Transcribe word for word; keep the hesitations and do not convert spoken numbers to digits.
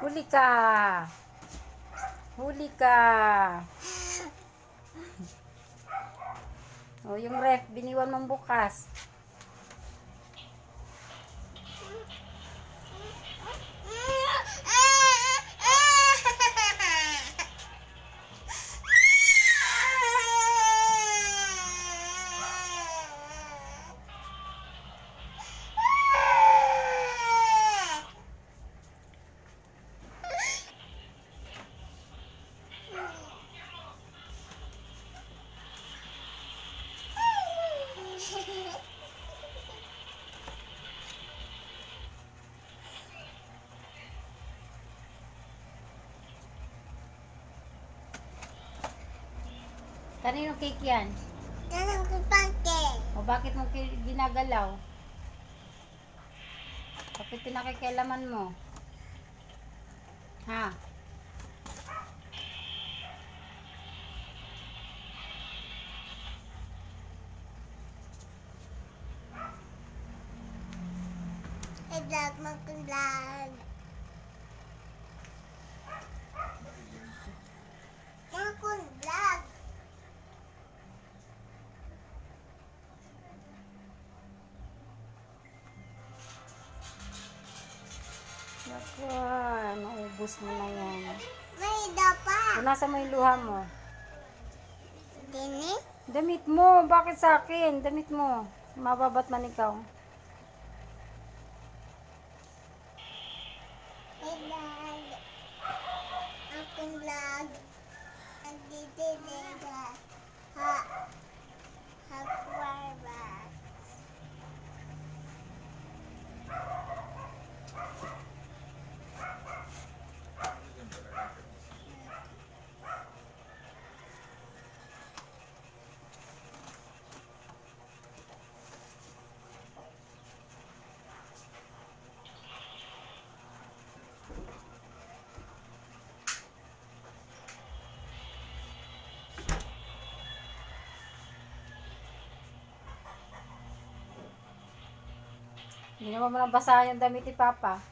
Huli ka! Huli ka! O, yung ref, biniwan mong bukas. Kanino cake yan? Kanino cake? O, bakit mo ki-, ginagalaw? Bakit pinakikialaman mo? Ha? I-vlog mo kun vlog. Kun vlog. Naku, ah, naubos mo na yan. May iba pa. Punasan mo yung luha mo. Dini? Damit mo. Bakit sa akin? Damit mo. Mababat man ikaw. Hey, vlog. Akong vlog. Nagdidiliga. Ha, ha, Aquarius. Hindi naman mo nabasahan yung damit ni Papa.